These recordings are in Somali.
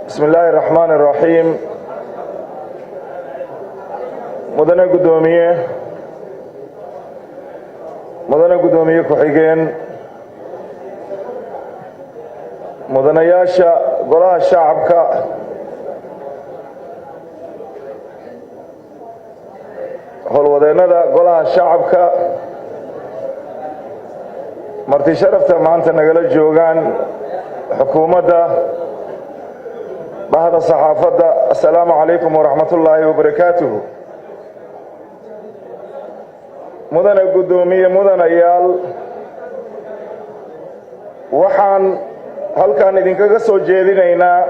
Bismi illaahi araxmaan araxiim. Mudane guddoomiye, mudane guddoomiye ku-xigeen, mudanayaasha golaha shacabka, howlwadeennada golaha shacabka, marti sharafta maanta nagala joogaan, xukuumadda, bahda saxaafadda, assalaamu calaykum waraxmat ullaahi wabarakaatuhu. Mudane guddoomiye, mudanayaal, waxaan halkan idinkaga soo jeedinaynaa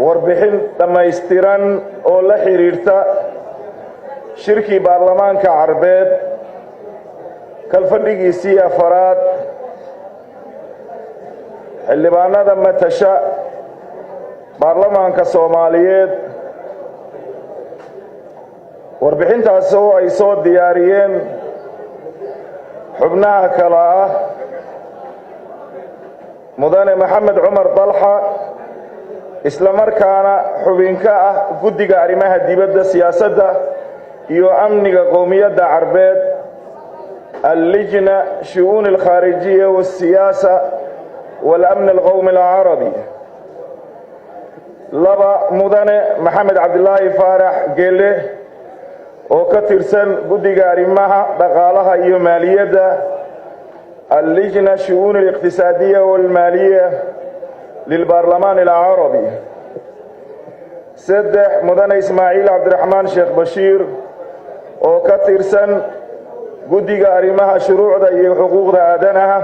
warbixin dhammaystiran oo la xidhiirta shirkii baarlamaanka Carbeed kalfadhigiisii afaraad. Xildhibaanada matasha baarlamaanka Soomaaliyeed, warbixintaas oo ay soo diyaariyeen xubnaha kale ah: Mudane Maxamed Cumar Dalxa, isla markaana xubinka ah guddiga arrimaha dibadda, siyaasadda iyo amniga qowmiyadda Carbeed, allijna shu'uun alkhaarijiya waasiyaasa waalamn alqowmi alcarabi. Laba, Mudane Maxamed Cabdilaahi Faarax Gele, oo ka tirsan guddiga arrimaha dhaqaalaha iyo maaliyadda, allijna shu'uun aliqtisaadiya waalmaaliya lilbaarlamaan alcarabi. Saddex, Mudane Ismaaciil Cabdiraxmaan Sheekh Bashiir, oo ka tirsan guddiga arrimaha shuruucda iyo xuquuqda aadanaha,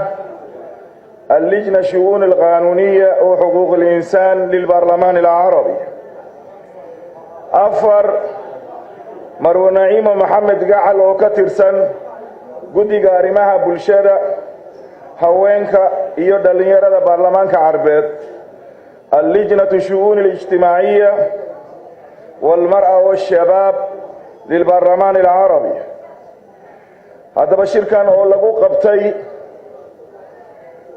allijna shu'uun alqaanuuniya wa xuquuq alinsaan lilbaarlamaan alcarabi. Afar, Marwo Naciimo Maxamed Gacal, oo ka tirsan guddiga arrimaha bulshada, haweenka iyo dhallinyarada baarlamaanka Carbeed, allijnatu shu'uun alijtimaaciya waalmar'a waashabaab lilbaarlamaan alcarabi. Haddaba, shirkan oo lagu qabtay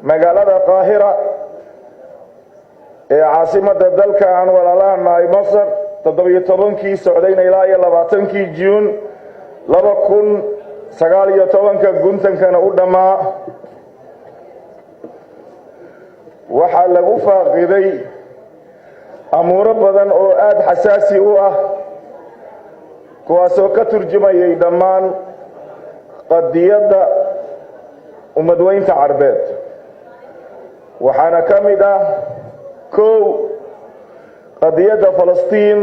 magaalada Qaahira ee caasimadda dalka aan walaalaha nahay Masar, 17-kii socdayna ilaa iyo 20-kii Juun 2019-ka, guntankana u dhammaa, waxaa lagu faaqiday amuuro badan oo aada xasaasi u ah, kuwaasoo ka turjumayay dhammaan qadiyadda ummadweynta Carbeed. Waxaana ka mid ah: kow, qadiyadda Falastiin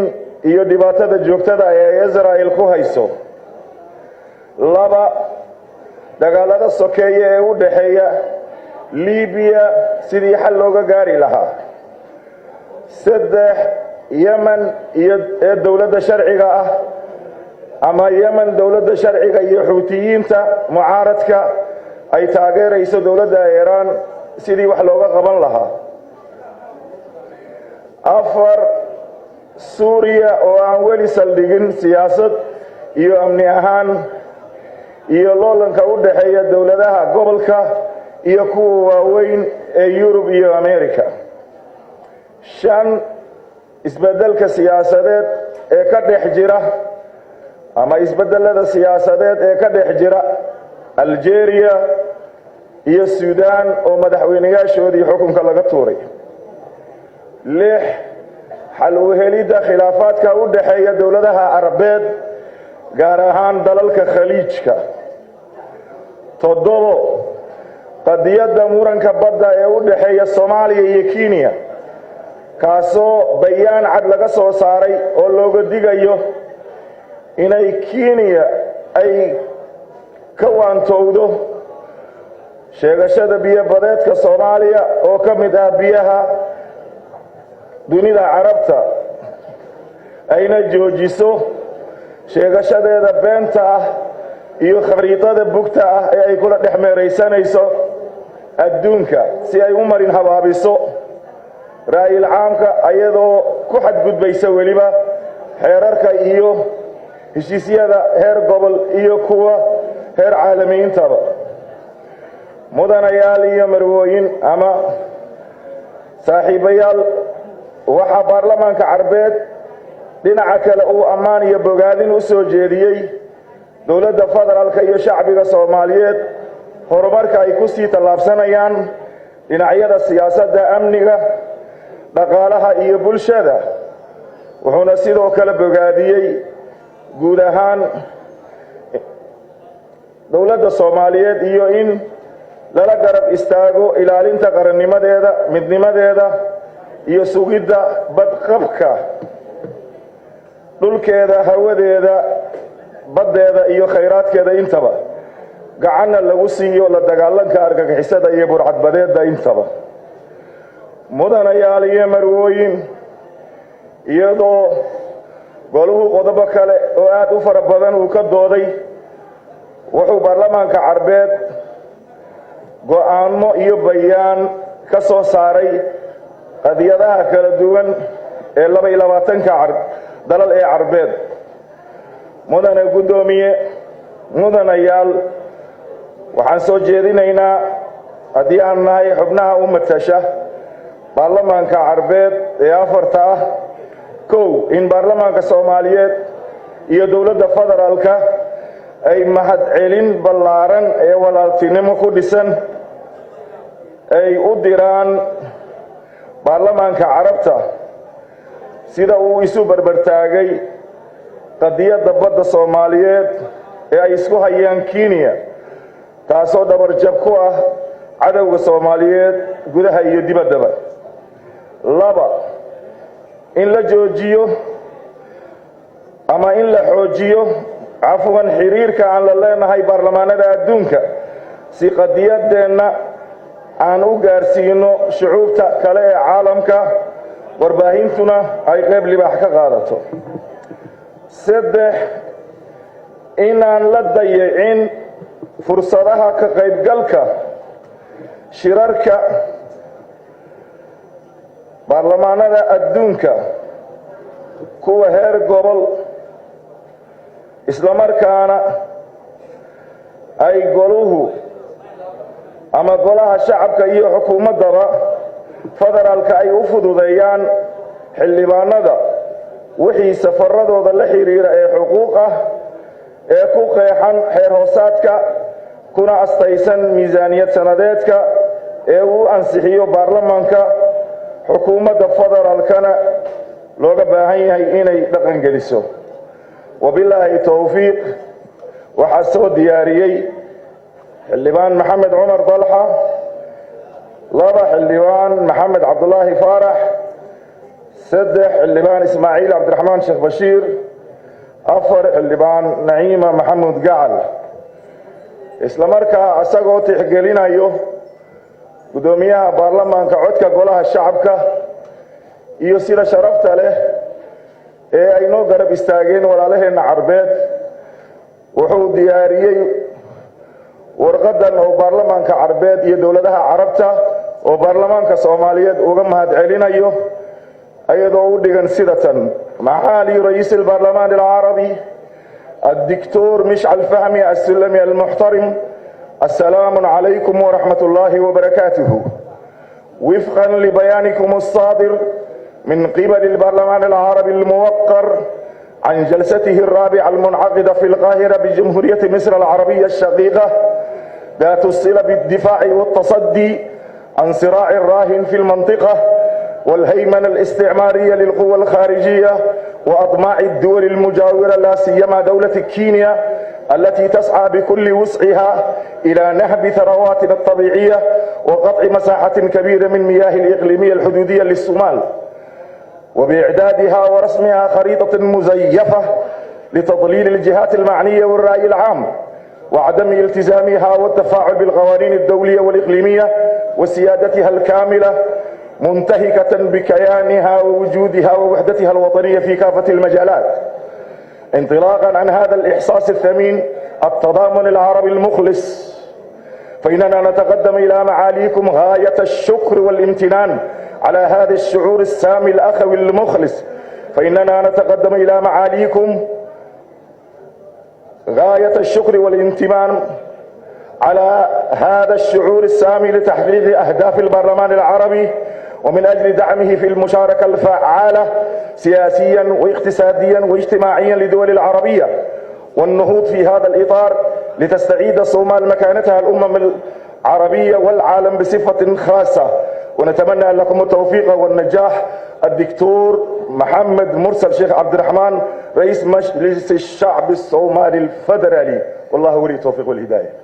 iyo dhibaatada joogtada ee Israa'el ku hayso. Laba, dagaalada sokeeye ee u dhaxeeya Libiya, sidii xal looga gaari lahaa. Saddex, Yemen iyo ee dowladda sharciga ah ama Yemen dowladda sharciga iyo Xuutiyiinta mucaaradka ay taageerayso dowladda Iiraan, sidii wax looga qaban lahaa. Afar, Suuriya oo aan weli saldhigin siyaasad iyo amni ahaan, iyo loolanka u dhaxeeya dowladaha gobolka iyo kuwa waaweyn ee Yurub iyo America. Shan, isbeddelka siyaasadeed ee ka dhex jira ama isbeddelada siyaasadeed ee ka dhex jira Algeria iyo Suudaan, oo madaxweynayaashoodii xukunka laga tuuray. Lix, xal u helidda khilaafaadka u dhaxeeya dowladaha Carbeed, gaar ahaan dalalka Khaliijka. Toddobo, qadiyadda muranka badda ee u dhaxeeya Soomaaliya iyo Kenya, kaasoo bayaan cad laga soo saaray oo looga digayo inay Kenya ay ka waantowdo sheegashada biyo badeedka Soomaaliya oo ka mid ah biyaha dunida Carabta, ayna joojiso sheegashadeeda beenta ah iyo khariidada bugta ah ee ay kula dhex meeraysanayso adduunka, si ay u marin habaabiso raa'yil caamka, ayadoo ku xadgudbaysa weliba xeerarka iyo heshiisyada heer gobol iyo kuwa heer caalamiyiintaba. Mudanayaal iyo marwooyin, ama Saaxiibayaal, waxaa baarlamaanka Carbeed dhinaca kale uu ammaan iyo bogaadin u soo jeediyey dowladda federaalka iyo shacbiga Soomaaliyeed horumarka ay ku sii tallaabsanayaan dhinacyada siyaasadda, amniga, dhaqaalaha iyo bulshada. Wuxuuna sidoo kale bogaadiyey guud ahaan dowladda Soomaaliyeed iyo in lala garab istaago ilaalinta qarannimadeeda, midnimadeeda iyo sugidda badqabka dhulkeeda, hawadeeda, baddeeda iyo khayraadkeeda intaba, gacanna lagu siiyo la dagaalanka argagixisada iyo burcadbadeedda intaba. Mudanayaal iyo marwooyin, iyadoo goluhu qodobo kale oo aad u fara badan uu ka dooday, wuxuu baarlamaanka Carbeed go'aamo iyo bayaan ka soo saaray qadiyadaha kala duwan ee 22-ka dalal ee Carbeed. Mudane guddoomiye, mudanayaal, waxaan soo jeedinaynaa, haddii aan nahay xubnaha u matasha baarlamaanka Carbeed ee afarta ah: 1, in baarlamaanka Soomaaliyeed iyo dowladda federaalka ay mahadcelin ballaaran ee walaaltinimo ku dhisan ay u diraan baarlamaanka Carabta sida uu isu barbartaagay qadiyadda badda Soomaaliyeed ee ay isku hayaan Kenya, taasoo dhabarjab ku ah cadowga Soomaaliyeed gudaha iyo dibaddaba. 2, in la joojiyo ama in la xoojiyo, cafwan, xiriirka aan la leenahay baarlamaanada adduunka si qadiyaddeenna aan u gaarsiino shucuubta kale ee caalamka, warbaahintuna ay qayb libaax ka qaadato. 3, inaan la dayicin fursadaha ka qaybgalka shirarka baarlamaanada adduunka, kuwa heer gobol, islamarkaana ay goluhu ama golaha shacabka iyo xukuumaddaba federaalka ay u fududeeyaan xildhibaanada wixii safaradooda la xiriira ee xuquuq ah ee ku qeexan xeer hoosaadka kuna astaysan miisaaniyad sanadeedka ee uu ansixiyo baarlamaanka, xukuumadda federaalkana looga baahan yahay inay dhaqan geliso. Wabilaahi towfiiq. Waxaa soo diyaariyey xildhibaan Maxamed Cumar Dalxa, 2, xildhibaan Maxamed Cabdulaahi Faarax, 3, xildhibaan Ismaaciil Cabdiraxmaan Sheekh Bashiir, 4, xildhibaan Naciima Maxamuud Gacal. Isla markaa isagoo tixgelinayo guddoomiyaha baarlamaanka codka golaha shacabka iyo sida sharafta leh ee ay noo garab istaageen walaalaheenna Carbeed, wuxuu diyaariyey warqadan oo baarlamaanka Carbeed iyo dowladaha Carabta oo baarlamaanka Soomaaliyeed uga mahad celinayo, ayadoo u dhigan sida tan: معالي رئيس البرلمان العربي الدكتور مشعل فهمي السلمي المحترم، السلام عليكم ورحمة الله وبركاته. وفقا لبيانكم الصادر من قبل البرلمان العربي الموقر عن جلسته الرابعة المنعقدة في القاهرة بجمهورية مصر العربية الشقيقة، ذات الصلة بالدفاع والتصدي عن صراع الراهن في المنطقة والهيمنة الاستعمارية للقوى الخارجية وأطماع الدول المجاورة، لا سيما دولة كينيا التي تسعى بكل وسعها إلى نهب ثرواتنا الطبيعية وقطع مساحة كبيرة من مياه الإقليمية الحدودية للصومال، وبإعدادها ورسمها خريطة مزيفة لتضليل الجهات المعنية والرأي العام، وعدم التزامها والتفاعل بالقوانين الدولية والإقليمية وسيادتها الكاملة، منتهكة بكيانها ووجودها ووحدتها الوطنية في كافة المجالات. انطلاقا عن هذا الإحساس الثمين، التضامن العربي المخلص، فإننا نتقدم إلى معاليكم غاية الشكر والامتنان على هذا الشعور السامي الأخوي المخلص. فإننا نتقدم إلى معاليكم غاية الشكر والامتنان على هذا الشعور السامي لتحقيق أهداف البرلمان العربي. ومن أجل دعمه في المشاركة الفعالة سياسيا واقتصاديا واجتماعيا لدول العربية والنهوض في هذا الإطار لتستعيد الصومال مكانتها الأمم العربية والعالم بصفة خاصة. ونتمنى لكم التوفيق والنجاح. الدكتور محمد مرسل شيخ عبد الرحمن، رئيس مجلس الشعب الصومالي الفدرالي. والله ولي التوفيق والهداية.